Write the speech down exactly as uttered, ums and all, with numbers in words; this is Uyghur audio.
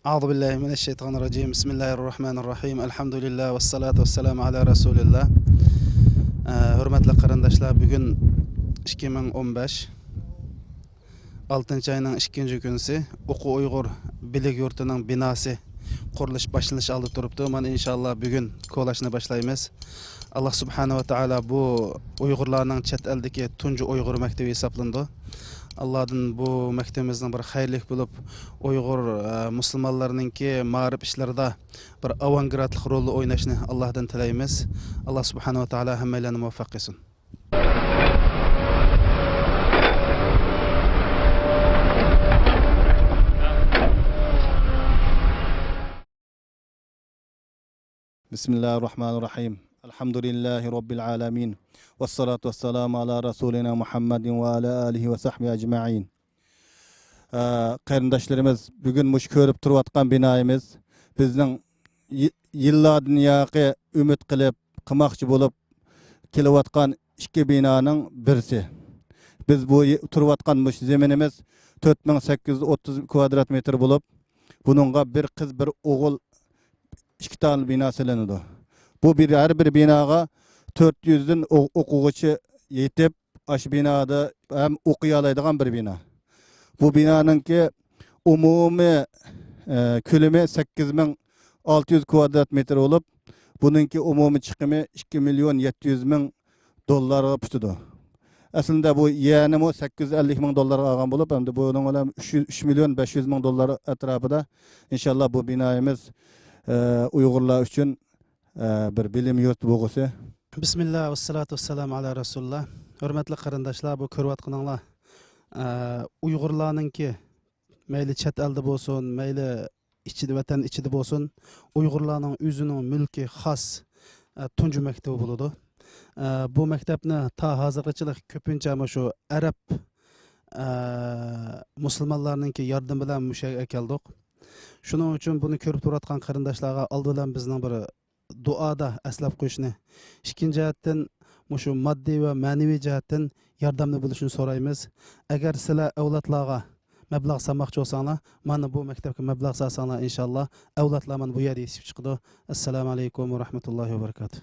أعوذ بالله من الشيطان الرجيم. بسم الله الرحمن الرحيم. الحمد لله والصلاة والسلام على رسول الله. ئە، ھۆرمەتلىك قېرىنداشلار، بۈگۈن ئىككى مىڭ ئون بەش، ئالتىنچى ئاينىڭ ئىككىنچى كۈنىسى، ئوقۇ ئۇيغۇر بىلىك يۇرتىنىڭ بىناسى قۇرۇلۇش باشلىنىش ئالدىدا تۇرۇپتۇ. مانا، ئىنشاللا، بۈگۈن كولاچنى باشلايمىز. ئاللا سۇبھانەھۇ ۋە تائالا بۇ ئۇيغۇرلارنىڭ چەت ئەلدىكى تۇنجى ئۇيغۇر مەكتىپى ھېسابلىنىدۇ. ئاللادىن بۇ مەكتىپىمىزنىڭ بىر خەيرلىك بولۇپ، ئۇيغۇر، ئە، مۇسۇلمانلىرىنىڭكى مائارىپ ئىشلىرىدا بىر ئاۋانگارتلىق رولى ئويناشنى ئاللادىن تىلەيمىز. ئاللا سۇبھانەھۇ ۋە تائالا ھەممەيلەننى مۇۋەپپەق قىلسۇن. بسم الله الرحمن الرحيم. الحمد لله رب العالمين. والصلاة والسلام على رسولنا محمد وعلى آله وصحبه أجمعين. ئە، قېرىنداشلىرىمىز، بۈگۈن مۇشۇ كۆرۈپ تۇرۇۋاتقان بىنايىمىز بىزنىڭ يى-، يىللاردىن ياقى ئۈمىد قىلىپ، قىلماقچى بولۇپ كېلىۋاتقان ئىككى بىنانىڭ بىرسى. بىز بۇ يى-، تۇرۇۋاتقان مۇشۇ زېمىنىمىز تۆت مىڭ سەككىز يۈز ئوتتۇز كۋادرات مېتىر بولۇپ، بۇنىڭغا بىر قىز، بىر ئوغۇل، ئىككى تال بىنا سېلىنىدۇ. بۇ بىر، ھەر بىر بىناغا تۆت يۈزدىن ئو-، ئوقۇغۇچى يېتىپ، ئاشۇ بىنادا ھەم ئوقۇيالايدىغان بىر بىنا. بۇ بىنانىڭكى ئومۇمىي، ئە، كۆلىمى سەككىز مىڭ ئالتە يۈز كۋادرات مېتىر بولۇپ، بۇنىڭكى ئومۇمىي چىقىمى ئىككى مىليون يەتتە يۈز مىڭ دوللارغا پۈتىدۇ. ئەسلىندە بۇ يەرنىمۇ سەككىز يۈز ئەللىك مىڭ دوللارغا ئالغان بولۇپ، ئەمدى بۇنىڭ بىلەن ئۈچ يۈز، ئۈچ مىليون بەش يۈز مىڭ دوللار ئەتراپىدا، ئىنشاللا، بۇ بىنايىمىز، ئە، ئۇيغۇرلار ئۈچۈن، ئە، بىر بىلىم يۇرتى بولغۇسى. بىسمىللا، ۋەسسالاتۇ ۋەسسالامۇ ئالا رەسۇلىللا. ھۆرمەتلىك قېرىنداشلار، بۇ كۆرۈۋاتقىنىڭلار، ئە، ئۇيغۇرلارنىڭكى، مەيلى چەت ئەلدە بولسۇن، مەيلى ئىچىدە، ۋەتەن ئىچىدە بولسۇن، ئۇيغۇرلارنىڭ ئۆزىنىڭ مۈلكى خاس، ئە، تۇنجى مەكتىپى بولىدۇ. ئە، بۇ مەكتەپنى تا ھازىرغىچىلىك كۆپىنچە مۇشۇ ئەرەب، ئە، مۇسۇلمانلارنىڭكى ياردىمى بىلەن مۇشۇ يەرگە ئەكەلدۇق. شۇنىڭ ئۈچۈن بۇنى كۆرۈپ تۇرۇۋاتقان قېرىنداشلارغا ئالدى بىلەن بىزنىڭ بىر دۇئادا ئەسلەپ قويۇشنى، ئىككىنچى جەھەتتىن، مۇشۇ ماددىي ۋە مەنىۋى جەھەتتىن ياردەمنى بولۇشنى سورايمىز. ئەگەر سىلەر ئەۋلادلارغا مەبلەغ سالماقچى بولساڭلار، مانا بۇ مەكتەپكە مەبلەغ سالساڭلار، ئىنشاللا ئەۋلادلار مانا بۇ يەردە يېتىشىپ چىقىدۇ. ئەسسالامۇ ئەلەيكۇم ۋە رەھمەتۇللاھى ۋە بەرىكاتۇھ.